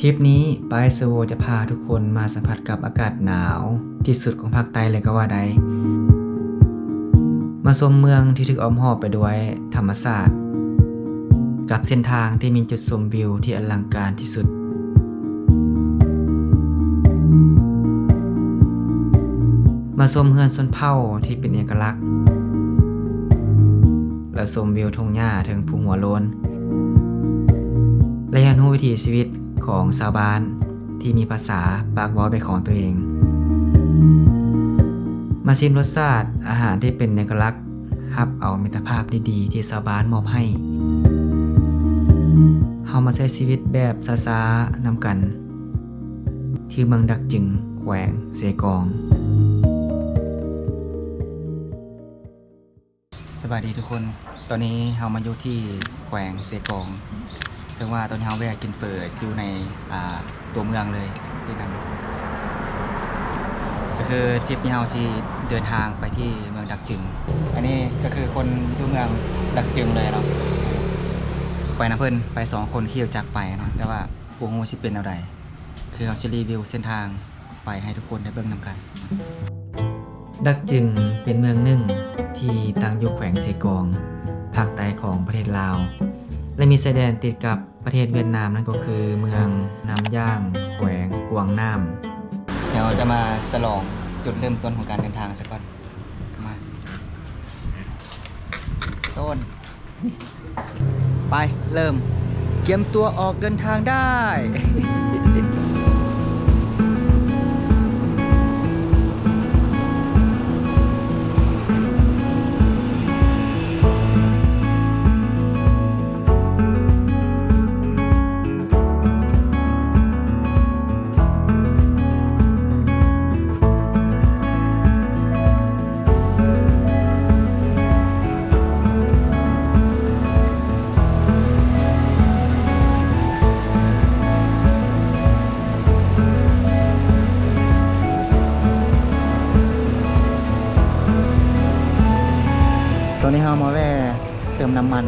ທຣິບນີ້ ປາຍໂຊໂວຈະພາທຸກຄົນມາສຳຜັດກັບອາກາດໜາວທີ່ສຸດຂອງພາກໃຕ້ເລີຍກໍວ່າໄດ້, ມາຊົມເມືອງທີ່ຖືກອ້ອມຮອບໄປດ້ວຍທຳມະຊາດ ກັບເສັ້ນທາງທີ່ມີຈຸດຊົມວິວທີ່ອະລັງການທີ່ສຸດ, ມາຊົມເຮືອນຊົນເຜົ່າທີ່ເປັນເອກະລັກ ແລະ ຊົມວິວທົ່ງຫຍ້າເທິງພູຫົວໂລ້ນ ແລະ ຮຽນຮູ້ວິຖີຊີວິດຂອງຊາວບ້ານທີ່ມີພາສາປາກເວົ້າເປັນຂອງຕົວເອງ, ມາຊິມລົດຊາດອາຫານທີ່ເປັນເອກະລັກ ຮັບເອົາມິດຕະພາບດີໆທີ່ຊາວບ້ານມອບໃຫ້. ເຮົາມາໃຊ້ຊີວິດແບບຊ້າໆນຳກັນ ທີ່ເມືອງດັກຈຶງ ແຂວງເຊກອງ. ສະບາຍດີທຸກຄົນ, ຕອນນີ້ເຮົາມາຢູ່ທີ່ແຂວງເຊກອງ, ເຊິ່ງວ່າຕອນນີ້ເຮົາແວ່ກິນເຝີຢູ່ໃນ ອ່າ ຕົວເມືອງເລີຍ ເວຍດນາມ. ກໍຄືທຣິບນີ້ເຮົາຊິເດີນທາງໄປທີ່ເມືອງດັກຈຶງ. ອັນນີ້ກໍຄືຄົນຢູ່ເມືອງດັກຈຶງເລີຍເນາະ, ໄປນຳເພິ່ນ ໄປສອງຄົນຂີ່ລົດຈັກໄປເນາະ, ແຕ່ວ່າບໍ່ຮູ້ຊິເປັນແນວໃດ, ຄືເຮົາຊິຣີວິວເສັ້ນທາງໄປໃຫ້ທຸກຄົນໄດ້ເບິ່ງນຳກັນ. ດັກຈຶງເປັນເມືອງໜຶ່ງທີ່ຕັ້ງຢູ່ແຂວງເຊກອງ ພາກໃຕ້ຂອງປະເທດລາວ ແລະ ມີຊາຍແດນຕິດກັບ ປະເທດຫວຽດນາມ, ນັ້ນກໍຄືເມືອງນຳຢ່າງ ແຂວງກວາງນ້ຳ. ດຽວເຮົາຈະມາສະຫຼອງຈຸດເລີ່ມຕົ້ນຂອງການເດີນທາງຊະກ່ອນ. ມາ ໂຊນ ໄປ ເລີ່ມ ກຽມຕົວອອກເດີນທາງໄດ້. ຕອນນີ້ເຮົາມາແວ່ເຕີມນ້ຳມັນ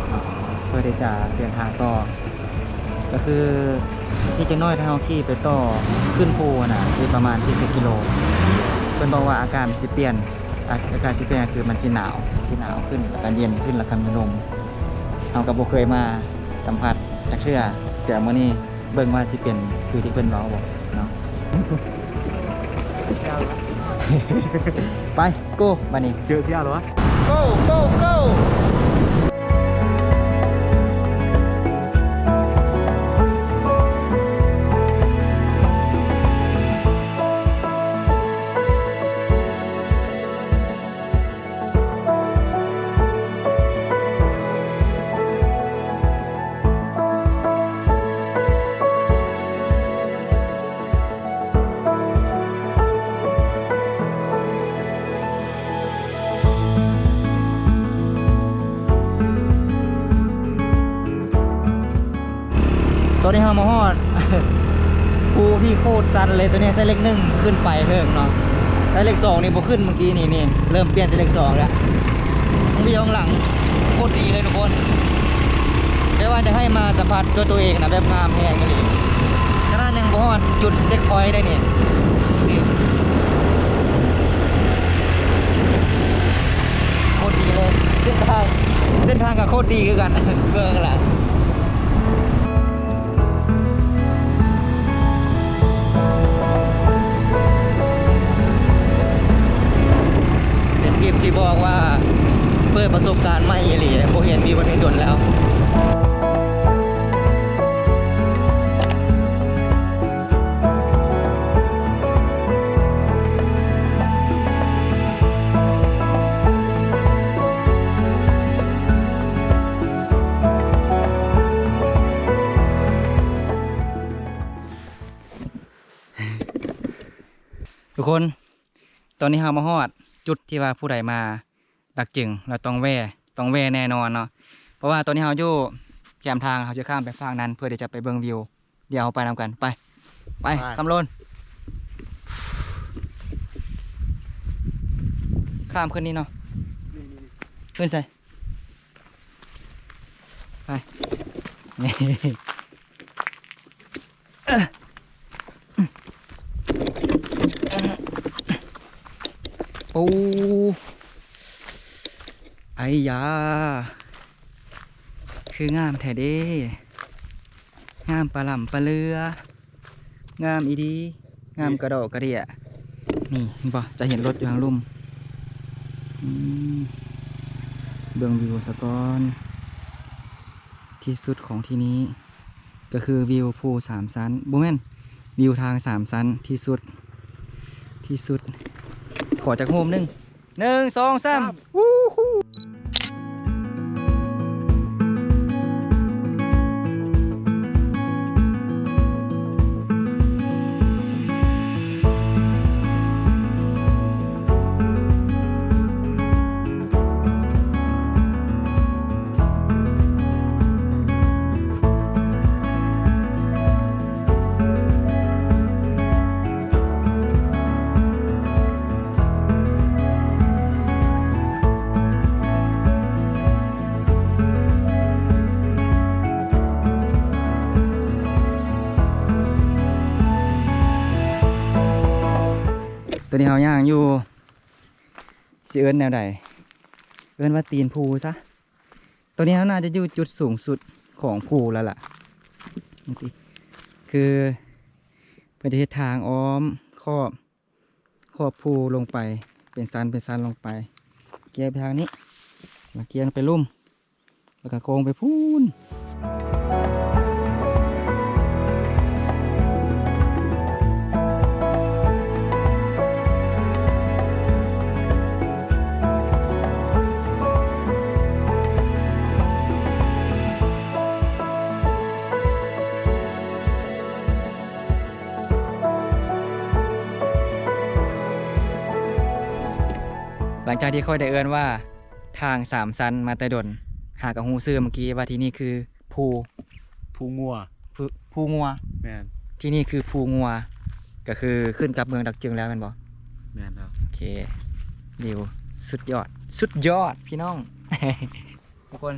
ເນາະ ເພື່ອທີ່ຈະເດີນທາງຕໍ່. ກໍຄືອີກຈັກໜ້ອຍຖ້າເຮົາຂີ່ໄປຕໍ່ຂຶ້ນພູຫັ້ນນະ ອີກປະມານສີ່ສິບກິໂລ, ເພິ່ນບອກວ່າອາກາດມັນຊິປ່ຽນ, ອາ ອາກາດຊິປ່ຽນ ກໍຄືມັນຊິໜາວ, ຊິໜາວຂຶ້ນ ແລ້ວກໍເຢັນຂຶ້ນ ແລ້ວກໍມີລົມ. ເຮົາກໍບໍ່ເຄີຍມາສຳຜັດຈັກເທື່ອ, ແຕ່ມື້ນີ້ເບິ່ງວ່າຊິເປັນຄືທີ່ເພິ່ນເວົ້າບໍ່ເນາະ. ໄປ ໂກ ບາດນີ້ ເຈີເສຍແລ້ວວະ ໂກ ໂກ ໂກ. ຕອນນີ້ເຮົາມາຮອດພູທີ່ໂຄດຊັນເລີຍ, ຕົວນີ້ໃຊ້ເລກໜຶ່ງຂຶ້ນໄປເທິງເນາະ, ໃຊ້ເລກສອງນີ້ບໍ່ຂຶ້ນ. ເມື່ອກີ້ນີ້ ນີ້ເລີ່ມປ່ຽນໃສ່ເລກສອງແລ້ວ. ວິວຂ້າງຫຼັງໂຄດດີເລີຍທຸກຄົນ, ແບບວ່າຈະໃຫ້ມາສຳຜັດດ້ວຍຕົວເອງນະ, ແບບງາມແຮງອີ່ຫຼີ. ຂະໜາດຍັງບໍ່ຮອດຈຸດເຊັກພອຍໄດ້ນີ້. ນີ້ ໂຄດດີເລີຍ, ເສັ້ນທາງ ເສັ້ນທາງກໍໂຄດດີຄືກັນ ເບິ່ງລະ. ເປັນທຣິບທີ່ບອກວ່າເປີດປະສົບການໃໝ່ອີ່ຫຼີ, ບໍ່ເຫັນວິວແບບນີ້ດົນແລ້ວ. ທຸກຄົນ ຕອນນີ້ເຮົາມາຮອດຈຸດທີ່ວ່າຜູ້ໃດມາດັກຈຶງແລ້ວຕ້ອງແວ່, ຕ້ອງແວ່ແນ່ນອນເນາະ, ເພາະວ່າຕອນນີ້ເຮົາຢູ່ແຄມທາງ, ເຮົາຈະຂ້າມໄປຟາກນັ້ນເພື່ອທີ່ຈະໄປເບິ່ງວິວ. ດຽວເຮົາໄປນຳກັນ. ໄປ ໄປ ໄປ ຄຳໂລນ. ຂ້າມຂຶ້ນນີ້ເນາະ. ນີ້ ນີ້ ນີ້ ຂຶ້ນໃສ? ໄປ ນີ້. ໂອ້ ໄອຢາ ຄືງາມແທ້ເດ້ ງາມປະຫຼໍ່າປະເຫຼືອ ງາມອີ່ຫຼີ ງາມກະດອກກະເດຍ. ນີ້ເຫັນບໍ່ ຈະເຫັນລົດຢູ່ທາງລຸ່ມ. ອືມ ເບິ່ງວິວສາກ່ອນ ທີ່ສຸດຂອງທີ່ນີ້ ກໍຄືວິວພູສາມຊັ້ນ ບໍ່ແມ່ນ ວິວທາງສາມຊັ້ນທີ່ສຸດ ທີ່ສຸດ. ຂໍຈັກຮູບໜຶ່ງ ໜຶ່ງ ສອງ ສາມ ສາມ ວູ້ ຕອນນີ້ເຮົາຍ່າງຢູ່ ຊິເອີ້ນແນວໃດ? ເອີ້ນວ່າຕີນພູຊະ. ຕອນນີ້ເຮົາໜ້າຈະຢູ່ຈຸດສູງສຸດຂອງພູແລ້ວລະ. ຄືເພິ່ນຈະເຮັດທາງອ້ອມຂອບ ຂອບພູລົງໄປ ເປັນຊັ້ນເປັນຊັ້ນລົງໄປ ກຽງໄປທາງນີ້ ແລ້ວກຽງໄປລຸ່ມ ແລ້ວກໍໂຄ້ງໄປພຸ້ນ. ຫຼັງຈາກທີ່ຂ້ອຍໄດ້ເອີ້ນວ່າທາງສາມຊັ້ນມາແຕ່ດົນ ຫາກໍຮູ້ຊື່ເມື່ອກີ້ວ່າທີ່ນີ້ຄືພູ ພູງົວ ພູ ພູງົວ ແມ່ນ ທີ່ນີ້ຄືພູງົວ ກໍຄືຂຶ້ນກັບເມືອງດາກຈຶງແລ້ວແມ່ນບໍ່? ແມ່ນແລ້ວ ໂອເຄ ວິວສຸດຍອດ ສຸດຍອດພີ່ນ້ອງ ທຸກຄົນ.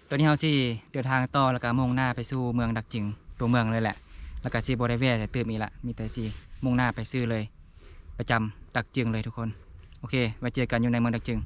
ຕອນນີ້ເຮົາຊິເດີນທາງຕໍ່ ແລ້ວກະມຸ່ງໜ້າໄປສູ່ເມືອງດາກຈຶງ ຕົວເມືອງເລີຍແຫຼະ ແລ້ວກະຊິບໍ່ໄດ້ແວ່ໃສຕື່ມອີກລະ ມີແຕ່ຊິມຸ່ງໜ້າໄປຊື່ເລີຍ ປະຈຳດາກຈຶງເລີຍທຸກຄົນ. ໂອເຄ ໄວ້ເຈີກັນຢູ່ໃນເມືອງດາກຈຶງ.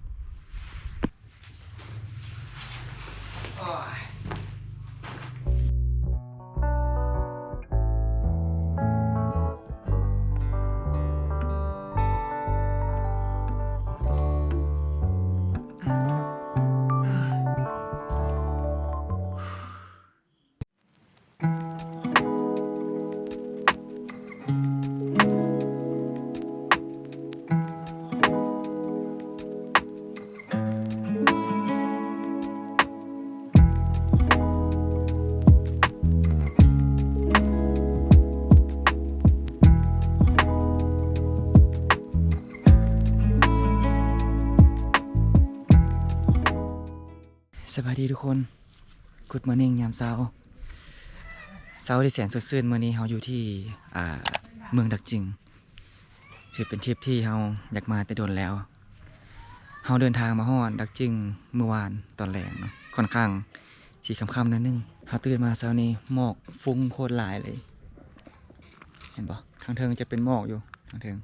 ສະບາຍດີທຸກຄົນ Good morning ຍາມເຊົ້າ ເຊົ້າທີ່ແສນສົດຊື່ນ. ມື້ນີ້ເຮົາຢູ່ທີ່ ອ່າ ເມືອງດາກຈຶງ ຖືເປັນທຣິບທີ່ເຮົາຢາກມາແຕ່ດົນແລ້ວ. ເຮົາເດີນທາງມາຮອດດາກຈຶງມື້ວານຕອນແລງເນາະ ຂ້ອນຂ້າງຊິຄ່ຳໆໜ້ອຍໜຶ່ງ. ເຮົາຕື່ນມາເຊົ້ານີ້ໝອກຟຸ້ງໂຄດຫຼາຍເລີຍ ເຫັນບໍ່? ທາງເທິງຈະເປັນໝອກຢູ່ ທາງເທິງ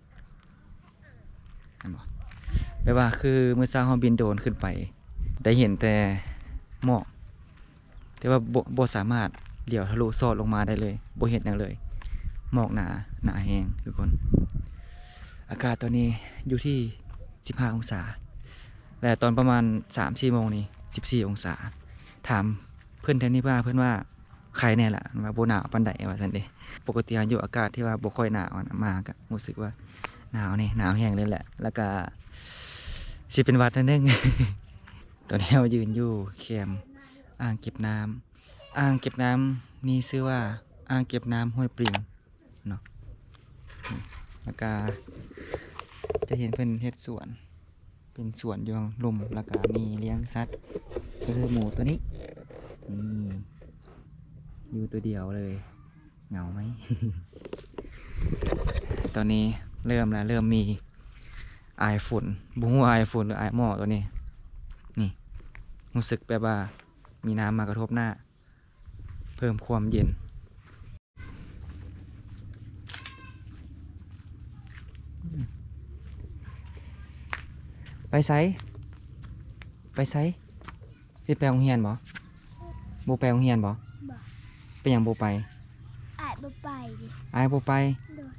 ເຫັນບໍ່? ແບບວ່າຄືມື້ເຊົ້າເຮົາບິນໂດຣນຂຶ້ນໄປ ໄດ້ເຫັນແຕ່ໝອກ ແຕ່ວ່າບໍ່ ບໍ່ສາມາດຫຼຽວທະລຸສອດລົງມາໄດ້ເລີຍ ບໍ່ເຫັນຫຍັງເລີຍ ໝອກໜາ ໜາແຮງທຸກຄົນ. ອາກາດຕອນນີ້ຢູ່ທີ່ສິບຫ້າອົງສາ ແລະ ຕອນປະມານສາມສີ່ໂມງນີ້ສິບສີ່ອົງສາ. ຖາມເພິ່ນແຖວນີ້ວ່າ ເພິ່ນວ່າ ໄຄແນ່ລະ ວ່າບໍ່ໜາວປານໃດວ່າຊັ້ນເດ. ປົກກະຕິເຮົາຢູ່ອາກາດທີ່ວ່າບໍ່ຄ່ອຍໜາວນະ ມາກະຮູ້ສຶກວ່າໜາວແນ່ ໜາວແຮງເລີຍແຫຼະ. ແລ້ວກະຊິເປັນຫວັດໜ້ອຍໜຶ່ງ. ຕອນນີ້ເຮົາຢືນຢູ່ແຄມອ່າງເກັບນ້ຳ ອ່າງເກັບນ້ຳນີ້ຊື່ວ່າອ່າງເກັບນ້ຳຫ້ວຍປລິງເນາະ. ແລ້ວກະຈະເຫັນເພິ່ນເຮັດສວນ ເປັນສວນຢູ່ລຸ່ມ ແລ້ວກະມີລ້ຽງສັດ ກໍຄືໝູຕົວນີ້ ນີ້ ຢູ່ຕົວດຽວເລີຍ ເຫງົາໄໝ? ຕອນນີ້ເລີ່ມລະ ເລີ່ມມີອາຍຝົນ ບໍ່ຮູ້ວ່າອາຍຝົນ ຫຼື ອາຍໝອກ ຕອນນີ້ ນີ້ ຮູ້ສຶກແບບວ່າມີນ້ຳມາກະທົບໜ້າ ເພີ່ມຄວາມເຢັນ. ໄປໃສ? ໄປໃສ? ຊິໄປໂຮງຮຽນບໍ່? ບໍ່ໄປໂຮງຮຽນບໍ່? ບໍ່. ເປັນຫຍັງບໍ່ໄປ? ອ້າຍບໍ່ໄປ. ອ້າຍບໍ່ໄປ? ໂດຍ.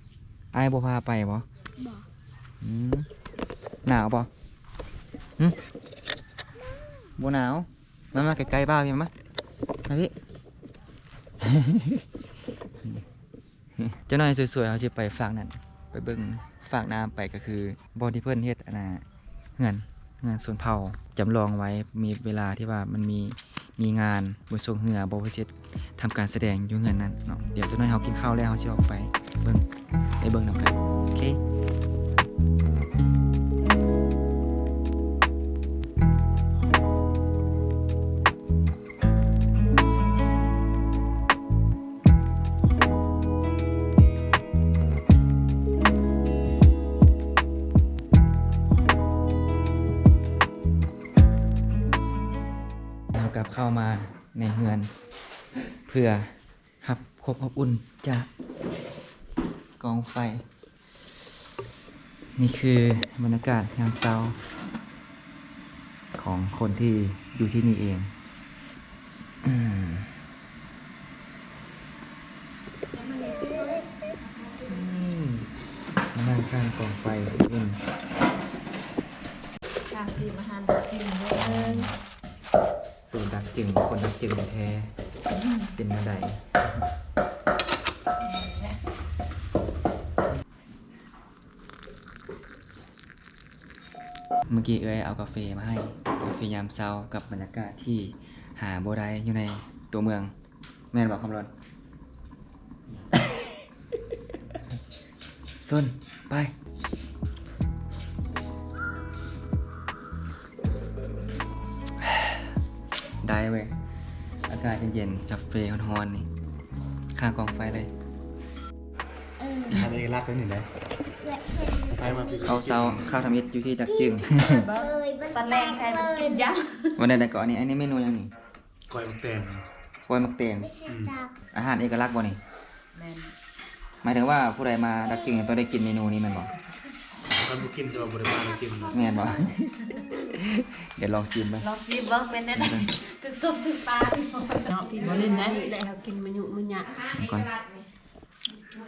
ອ້າຍບໍ່ພາໄປບໍ່? ບໍ່. ອືມ ໜາວບໍ່? ຫຶ? ບໍ່ໜາວ. ມາ ມາໃກ້ໆ ບ່າວ ມາ ມາ ມາພີ້. ຈັກໜ້ອຍສວຍໆ ເຮົາຊິໄປຟາກນັ້ນ ໄປເບິ່ງຟາກນ້ຳໄປ ກໍຄືບ່ອນທີ່ເພິ່ນເຮັດ ອັນນ່າ ເຮືອນ ເຮືອນຊົນເຜົ່າຈຳລອງໄວ້ ມີເວລາທີ່ວ່າມັນມີ ມີງານບຸນຊ່ວງເຮືອບໍ່ ເພິ່ນຊິທຳການສະແດງຢູ່ເຮືອນນັ້ນເນາະ. ດຽວຈັກໜ້ອຍເຮົາກິນເຂົ້າແລ້ວ ເຮົາຊິອອກໄປເບິ່ງ ໄປເບິ່ງນຳກັນ. ໂອເຄ. ເຮົາກັບເຂົ້າມາໃນເຮືອນ ເພື່ອຮັບຄວາມອົບອຸ່ນຈາກກອງໄຟ. ນີ້ຄືບັນຍາກາດຍາມເຊົ້າຂອງຄົນທີ່ຢູ່ທີ່ນີ້ເອງ. ອືມ ອືມ ມານັ່ງຂ້າງກອງໄຟ ອືມ ຂ້າງຊີມອາຫານດາກຈຶງເດີ. ສູດດັກຈຶງ ຄົນດັກຈຶງແທ້ ອືມ ເປັນແນວໃດ? ມື້ກີ້ເອື້ອຍເອົາກາເຟມາໃຫ້ ກາເຟຍາມເຊົ້າກັບບັນຍາກາດທີ່ຫາບໍ່ໄດ້ຢູ່ໃນຕົວເມືອງ ແມ່ນບໍ່ຄຳຫຼອນ? ຊົນ ໄປ. ໄດ້ເວີຍ ອາກາດເຢັນໆ ກາເຟຮ້ອນໆ ນີ້ ຂ້າງກອງໄຟເລີຍ. ເອີ ອັນນີ້ລັກໄວ້ນີ້ເດ້. ເຂົ້າເຊົ້າ ເຂົ້າທຳອິດຢູ່ທີ່ດັກຈຶງ. ຕອນແລງໃສ່ມັນກິນຢາ. ວ່າແນວໃດກໍ ອັນນີ້ ອັນນີ້ເມນູຫຍັງນີ້? ກ້ອຍໝາກແຕງ. ກ້ອຍໝາກແຕງ. ອືມ ອາຫານເອກະລັກບໍ່ນີ້? ແມ່ນ. ໝາຍເຖິງວ່າຜູ້ໃດມາດັກຈຶງຕ້ອງໄດ້ກິນເມນູນີ້ແມ່ນບໍ່? ຄັນບໍ່ກິນ ຖືວ່າບໍ່ໄດ້ມາດັກຈຶງ. ແມ່ນບໍ່? ດຽວລອງຊີມເບິ່ງ. ລອງຊີມເບິ່ງເປັນແນວໃດ. ຖືກສົບຖືກປາກເນາະ. ບໍ່ຫຼິ້ນນະ ນີ້ແຫຼະ ເຮົາກິນມະຍຸມະຍະກ່ອນ.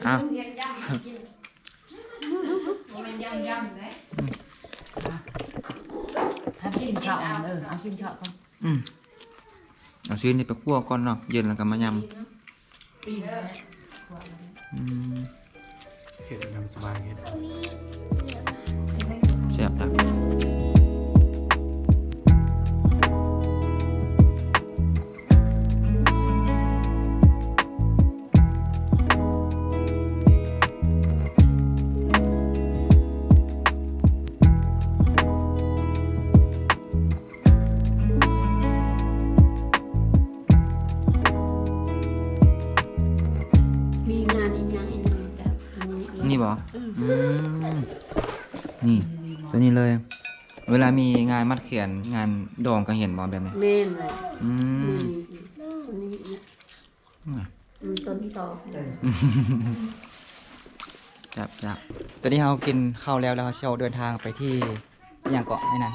ອ້າວ ບໍ່ແມ່ນຢຳໆເດ້. ອືມ ຖ້າກິນເຂົ້າ ເອີ ເອົາກິນເຂົ້າກ່ອນ. ອືມ ເອົາຊີ້ນນີ້ໄປຂົ້ວກ່ອນເນາະ ເຢັນແລ້ວກໍມາຍຳ. ປີ້ງ ປີ້ງ ອືມ ເຮັດຕາມສະບາຍເຮັດ. ແຊບຄັກ. ມີງານອີ່ຫຍັງອີ່ຫຍັງກະມີ. ນີ້ບໍ່? ອືມ ອືມ ນີ້ ນີ້ ໂຕນີ້ເລີຍ. ເວລາມີງານມັດແຂນ ງານດອງກໍເຫັນບໍ່ແບບນີ້? ແມ່ນແຫຼະ. ອືມ ນີ້ ນີ້ ນີ້ ນີ້ ນີ້ ອືມ ມັນຕົ້ນຕໍ. ແຊບໆ. ຕອນນີ້ເຮົາກິນເຂົ້າແລ້ວ ແລ້ວເຮົາຊິເດີນທາງໄປທີ່ ອີ່ຫຍັງເກາະ ໄອ້ນາຍ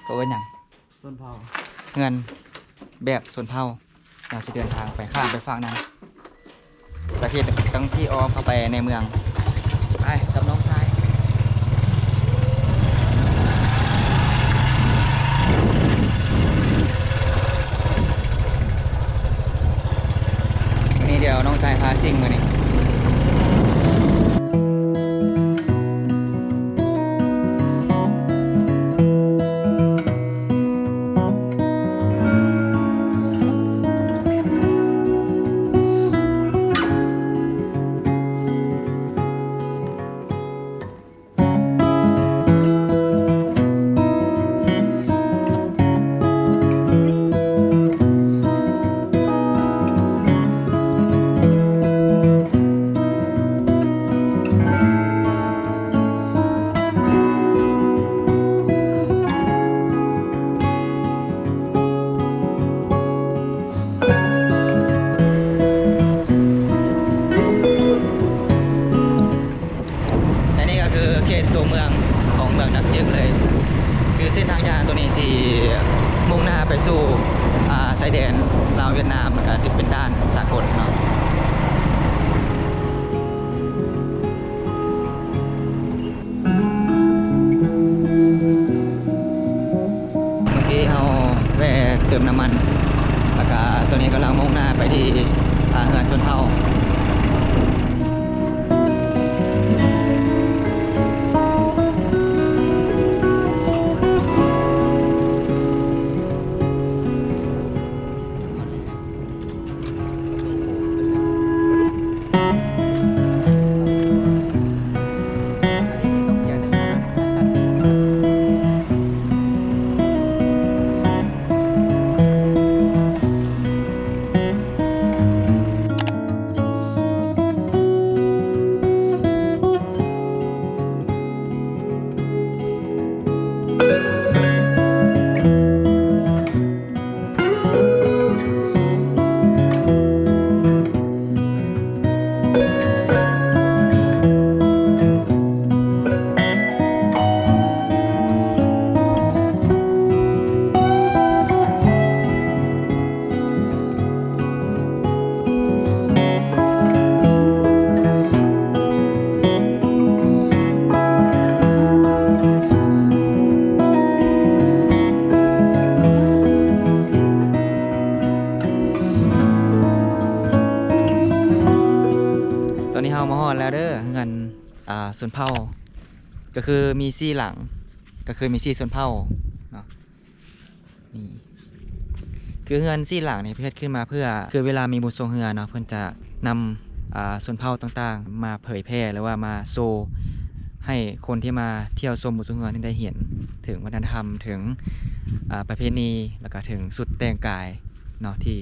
ເຂົາເອີ້ນຫຍັງ? ຊົນເຜົ່າ. ເຮືອນແບບຊົນເຜົ່າ. ເຮົາຊິເດີນທາງໄປ ຂ້າມໄປຝັ່ງນັ້ນ ປະເທດ ຕັ້ງທີ່ອ້ອມເຂົ້າໄປໃນເມືອງ. ໄປກັບນ້ອງຊາຍ. ມື້ນີ້ດຽວນ້ອງຊາຍພາຊິງມື້ນີ້. ເ ທີ່ມຸ່ງໜ້າໄປສູ່ ອ່າ ຊາຍແດນລາວຫວຽດນາມ ແລ້ວກໍຈະເປັນດ່ານສາກົນເນາະ. ເມື່ອກີ້ເຮົາແວ່ເຕີມນ້ຳມັນ ແລ້ວກະຕອນນີ້ກຳລັງມຸ່ງໜ້າໄປທີ່ ອ່າ ເຮືອນຊົນເຜົ່າ. ຕອນນີ້ເຮົາມາຮອດແລ້ວເດີ ເຮືອນ ອ່າ ຊົນເຜົ່າ ກໍຄືມີສີ່ຫຼັງ ກໍຄືມີສີ່ຊົນເຜົ່າເນາະ. ນີ້ຄືເຮືອນສີ່ຫຼັງນີ້ເຮັດຂຶ້ນມາເພື່ອ ຄືເວລາມີບຸນຊ່ວງເຮືອເນາະ ເພິ່ນຈະນຳ ອ່າ ຊົນເຜົ່າຕ່າງໆ ມາເຜີຍແຜ່ ຫຼືວ່າມາໂຊໃຫ້ຄົນທີ່ມາທ່ຽວຊົມບຸນຊ່ວງເຮືອນີ້ໄດ້ເຫັນເຖິງວັດທະນະທຳ ເຖິງ ອ່າ ປະເພນີ ແລ້ວກໍເຖິງຊຸດແຕ່ງກາຍເນາະ ທີ່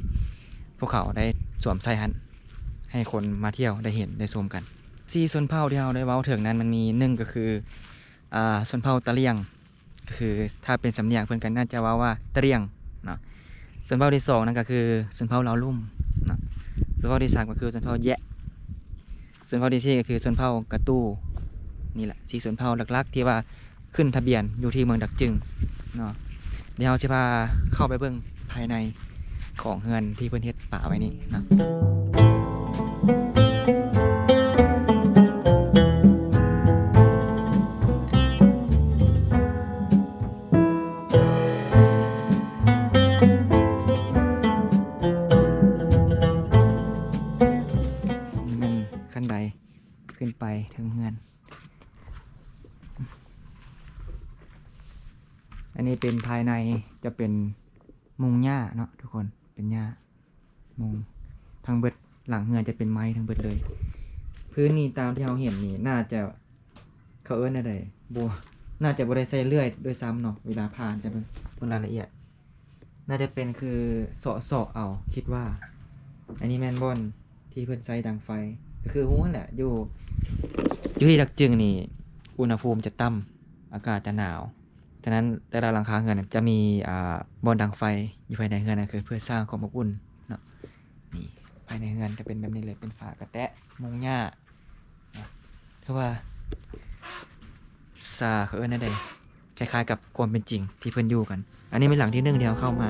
ພວກເຂົາໄດ້ສວມໃສ່ຫັ້ນ ໃຫ້ຄົນມາທ່ຽວໄດ້ເຫັນໄດ້ຊົມກັນ. ສີ່ຊົນເຜົ່າທີ່ເຮົາໄດ້ເວົ້າເຖິງນັ້ນ ມັນມີ ໜຶ່ງ ກໍຄື ອ່າ ຊົນເຜົ່າຕະຫຼຽງ ກໍຄືຖ້າເປັນສຳນຽງເພິ່ນກໍໜ້າຈະເວົ້າວ່າຕະຫຼຽງເນາະ. ຊົນເຜົ່າທີສອງນັ້ນກໍຄືຊົນເຜົ່າລາວລຸ່ມເນາະ. ຊົນເຜົ່າທີສາມກໍຄືຊົນເຜົ່າແຢະ. ຊົນເຜົ່າທີສີ່ກໍຄືຊົນເຜົ່າກະຕູ. ນີ້ແຫຼະ ສີ່ຊົນເຜົ່າຫຼັກໆ ທີ່ວ່າຂຶ້ນທະບຽນຢູ່ທີ່ເມືອງດາກຈຶງເນາະ. ດຽວເຮົາຊິພາເຂົ້າໄປເບິ່ງພາຍໃນຂອງເຮືອນທີ່ເພິ່ນເຮັດປະໄວ້ນີ້ເນາະ. ນີ້ແມ່ນຂັ້ນໄດຂຶ້ນໄປເທິງເຮືອນ. ອັນນີ້ເປັນພາຍໃນ ຈະເປັນມຸງຫຍ້າເນາະທຸກຄົນ ເປັນຫຍ້າ. ມຸງທັງເບິດ ຫຼັງເຮືອນຈະເປັນໄມ້ທັງເບິດເລີຍ. ພື້ນນີ້ຕາມທີ່ເຮົາເຫັນນີ້ ໜ້າຈະ ເຂົາເອີ້ນແນວໃດ ບໍ່ ໜ້າຈະບໍ່ໄດ້ໃຊ້ເລື່ອຍດ້ວຍຊ້ຳເນາະ. ເວລາຜ່າ ຈະເບິ່ງ ເບິ່ງລາຍລະອຽດ ໜ້າຈະເປັນຄືເຊາະໆເອົາ ຄິດວ່າ. ອັນນີ້ແມ່ນບ່ອນທີ່ເພິ່ນໃຊ້ດັງໄຟ ກໍຄືຮູ້ຫັ້ນແຫຼະ ຢູ່ ຢູ່ທີ່ດາກຈຶງນີ້ ອຸນຫະພູມຈະຕ່ຳ ອາກາດຈະໜາວ. ສະນັ້ນແຕ່ລະຫຼັງຄາເຮືອນຈະມີ ອ່າ ບ່ອນດັງໄຟຢູ່ພາຍໃນເຮືອນ ກໍຄືເພື່ອສ້າງຄວາມອົບອຸ່ນເນາະ. ນີ້ ພາຍໃນເຮືອນຈະເປັນແບບນີ້ເລີຍ ເປັນຝາກະແຕະ ມຸງຫຍ້າເນາະ. ຖືວ່າຊາ ເຂົາເອີ້ນແນວໃດ ຄ້າຍໆກັບຄວາມເປັນຈິງທີ່ເພິ່ນຢູ່ກັນ. ອັນນີ້ແມ່ນຫຼັງທີໜຶ່ງທີ່ເຮົາເຂົ້າມາ.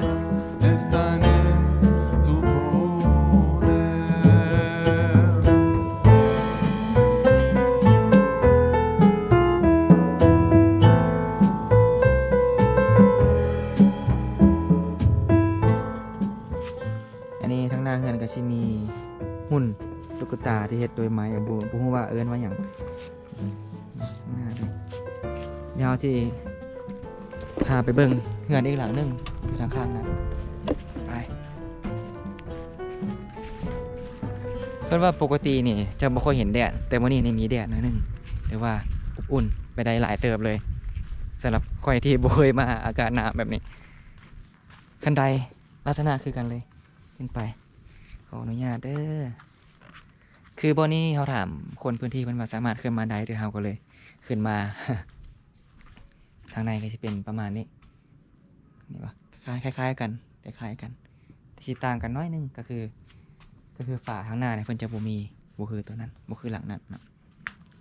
ອັນນີ້ທາງໜ້າເຮືອນກໍຊິມີຫຸ່ນຕຸກກະຕາທີ່ເຮັດໂດຍໄມ້ ບໍ່ ບໍ່ຮູ້ວ່າເອີ້ນວ່າຫຍັງ. ດຽວເຮົາຊິພາໄປເບິ່ງເຮືອນອີກຫຼັງໜຶ່ງຢູ່ທາງຂ້າງນັ້ນ. ໄປ. ເພິ່ນວ່າປົກກະຕິນີ້ຈະບໍ່ຄ່ອຍເຫັນແດດ ແຕ່ມື້ນີ້ນີ້ມີແດດໜ້ອຍໜຶ່ງ ຖືວ່າອົບອຸ່ນໄປໄດ້ຫຼາຍເຕີບເລີຍ ສຳລັບຂ້ອຍທີ່ບໍ່ເຄີຍມາອາກາດໜາວແບບນີ້. ຄັນໄດລັກສະນະຄືກັນເລີຍ ຂຶ້ນໄປ. ຂໍອະນຸຍາດເດີ. ຄືບ່ອນນີ້ເຮົາຖາມຄົນພື້ນທີ່ ເພິ່ນວ່າສາມາດຂຶ້ນມາໄດ້ ເຮົາກໍເລີຍຂຶ້ນມາ. ທາງໃນກໍຊິເປັນປະມານນີ້ ນີ້ບໍ່ ຄ້າຍໆກັນ ຄ້າຍໆກັນ ແຕ່ຊິຕ່າງກັນໜ້ອຍໜຶ່ງ ກໍຄື ກໍຄືຝາທາງໜ້ານີ້ເພິ່ນຈະບໍ່ມີ ບໍ່ຄືຕົວນັ້ນ ບໍ່ຄືຫຼັງນັ້ນເນາ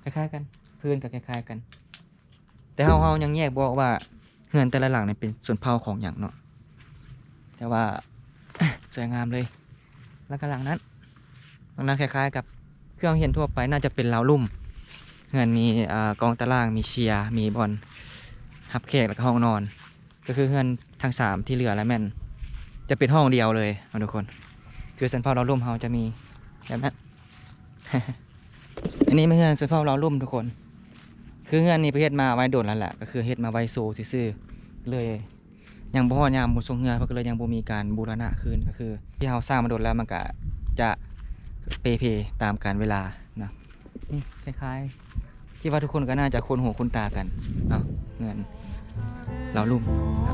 ະ. ຄ້າຍໆກັນ ພື້ນກໍຄ້າຍໆກັນ ແຕ່ເຮົາ ເຮົາຍັງແຍກບໍ່ອອກວ່າ ເຮືອນແຕ່ລະຫຼັງນີ້ເປັນຊົນເຜົ່າຂອງຫຍັງເນາະ ແຕ່ວ່າ ສວຍງາມເລີຍ. ແລ້ວກໍຫຼັງນັ້ນ ຫຼັງນັ້ນຄ້າຍໆກັບຄືເຮົາເຫັນທົ່ວໄປ ໜ້າຈະເປັນລາວລຸ່ມ. ເຮືອນມີ ເອີ ກອງຕາລ່າງ ມີເຊຍ ມີບ່ອນຮັບແຂກ ແລ້ວກໍຫ້ອງນອນ. ກໍຄືເຮືອນທັງສາມທີ່ເຫຼືອແລ້ວແມ່ນຈະເປັນຫ້ອງດຽວເລີຍເນາະທຸກຄົນ. ຄືຊົນເຜົ່າລາວລຸ່ມເຮົາຈະມີແບບນັ້ນ. ອັນນີ້ແມ່ນເຮືອນຊົນເຜົ່າລາວລຸ່ມທຸກຄົນ. ຄືເຮືອນນີ້ເພິ່ນເຮັດມາໄວ້ດົນແລ້ວແຫຼະ ກໍຄືເຮັດມາໄວ້ໂຊຊື່ໆ ເລີຍ ຍັງບໍ່ຮອດຍາມບຸນຊ່ວງເຮືອ ເພິ່ນກໍເລີຍຍັງບໍ່ມີການບູລະນະຄືນ. ກໍຄືທີ່ເຮົາສ້າງມາດົນແລ້ວ ມັນກະຈະເປ່ເພຕາມການເວລາເນາະ. ນີ້ຄ້າຍໆ ຄິດວ່າທຸກຄົນກໍໜ້າຈະຄຸ້ນຫູຄຸ້ນຕາກັນເນາະ ເຮືອນລາວລຸ່ມເນາະ.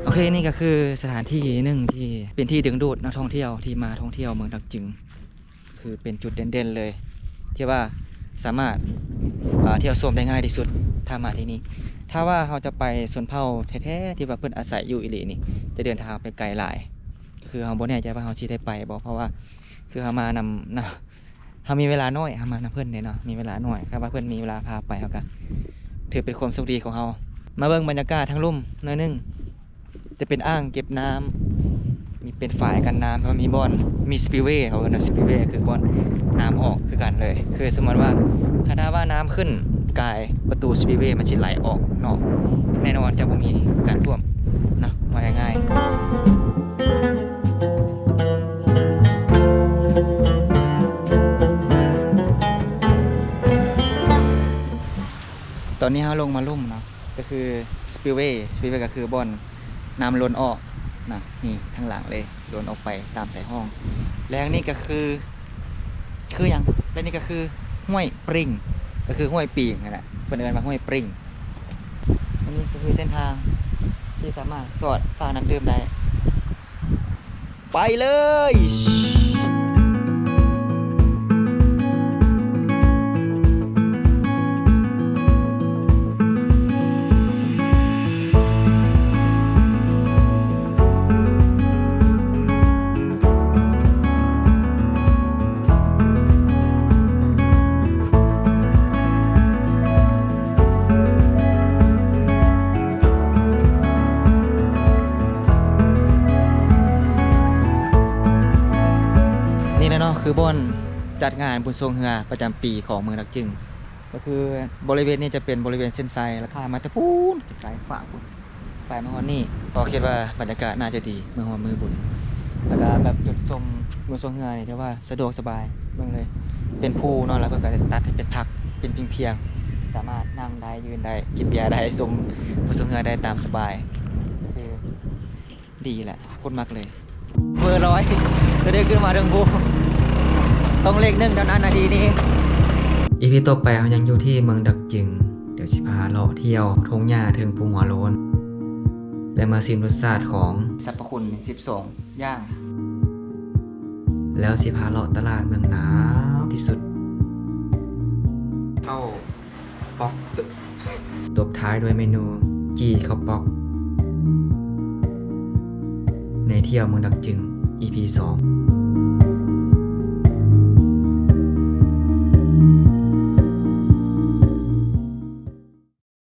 ໂອເຄ ນີ້ກໍຄືສະຖານທີ່ໜຶ່ງທີ່ເປັນທີ່ດຶງດູດນັກທ່ອງທ່ຽວທີ່ມາທ່ອງທ່ຽວເມືອງດາກຈຶງ. ຄືເປັນຈຸດເດັ່ນໆເລີຍ ທີ່ວ່າສາມາດ ເອີ ທ່ຽວຊົມໄດ້ງ່າຍທີ່ສຸດ ຖ້າມາທີ່ນີ້. ຖ້າວ່າເຮົາຈະໄປຊົນເຜົ່າແທ້ໆ ທີ່ວ່າເພິ່ນອາໄສຢູ່ອີ່ຫຼີນີ້ ຈະເດີນທາງໄປໄກຫຼາຍ. ຄືເຮົາບໍ່ແນ່ໃຈວ່າເຮົາຊິໄດ້ໄປບໍ່ ເພາະວ່າຄືເຮົາມານຳ ນຳ ເຮົາມີເວລາໜ້ອຍ ເຮົາມານຳເພິ່ນເດ້ເນາະ ມີເວລາໜ້ອຍ. ຖ້າວ່າເພິ່ນມີເວລາພາໄປ ເຮົາກໍຖືເປັນຄວາມໂຊກດີຂອງເຮົາ. ມາເບິ່ງບັນຍາກາດທາງລຸ່ມໜ້ອຍໜຶ່ງ. ຈະເປັນອ່າງເກັບນ້ຳ ມີເປັນຝາຍກັນນ້ຳ ແລ້ວມີບ່ອນ ມີ spillway ເຂົາເອີ້ນວ່າ spillway ຄືບ່ອນນ້ຳອອກຄືກັນເລີຍ. ຄືສົມມຸດວ່າ ຄັນຖ້າວ່ານ້ຳຂຶ້ນກາຍ ປະຕູ spillway ມັນຊິໄຫຼອອກນອກ ແນ່ນອນຈະບໍ່ມີການຖ້ວມເນາະ ວ່າງ່າຍໆ. ຕອນນີ້ເຮົາລົງມາລຸ່ມເນາະ ກໍຄື spillway spillway ກໍຄືບ່ອນນ້ຳລົ້ນອອກນະ ນີ້ທາງຫຼັງເລີຍ ລົ້ນອອກໄປຕາມສາຍຮ່ອງ. ແລ້ວນີ້ກໍຄື ຄືຫຍັງ? ແລ້ວນີ້ກໍຄືຫ້ວຍປຣິງ ກໍຄືຫ້ວຍປີງຫັ້ນແຫຼະ ເພິ່ນເອີ້ນວ່າຫ້ວຍປຣິງ. ອັນນີ້ກໍຄືເສັ້ນທາງທີ່ສາມາດສອດຝາກນ້ຳດື່ມໄດ້. ໄປເລີຍ. ນີ້ແຫຼະເນາະ ຄືບ່ອນຈັດງານບຸນຊ່ວງເຮືອປະຈຳປີຂອງເມືອງດາກຈຶງ. ກໍຄືບໍລິເວນນີ້ຈະເປັນບໍລິເວນເສັ້ນໄຊ ແລ້ວຂ້າມມາແຕ່ພຸ້ນ ໄກໆ ຟາກພຸ້ນ ໄປມາຮອດນີ້. ກໍຄິດວ່າບັນຍາກາດໜ້າຈະດີ ເມື່ອຮອດມື້ບຸນ ແລ້ວກໍແບບຈຸດຊົມບຸນຊ່ວງເຮືອນີ້ຖືວ່າສະດວກສະບາຍ ເບິ່ງເລີຍ ເປັນພູເນາະ ແລ້ວເພິ່ນກໍຕັດໃຫ້ເປັນພັກ ເປັນພຽງໆ ສາມາດນັ່ງໄດ້ ຢືນໄດ້ ກິນເບຍໄດ້ ຊົມບຸນຊ່ວງເຮືອໄດ້ຕາມສະບາຍ ກໍຄື ດີແຫຼະ ໂຄດມັກເລີຍ. ເບີຮ້ອຍ ຈະໄດ້ຂຶ້ນມາເທິງພູ ຕ້ອງເລກໜຶ່ງເທົ່ານັ້ນນະ ທີ່ນີ້. ອີພີຕໍ່ໄປເຮົາຍັງຢູ່ທີ່ເມືອງດາກຈຶງ ດຽວຊິພາເລາະທ່ຽວທົ່ງຫຍ້າເທິງພູຫົວໂລ້ນ ແລະ ມາຊິມລົດຊາດຂອງສັບພະຄຸນສິບສອງຢ່າງ ແລ້ວຊິພາເລາະຕະຫຼາດເມືອງໜາວທີ່ສຸດ ເຂົ້າ ປອກ ຕົບທ້າຍດ້ວຍເມນູຈີ່ເຂົ້າປອກ ໃນທ່ຽວເມືອງດາກຈຶງ ອີພີສອງ.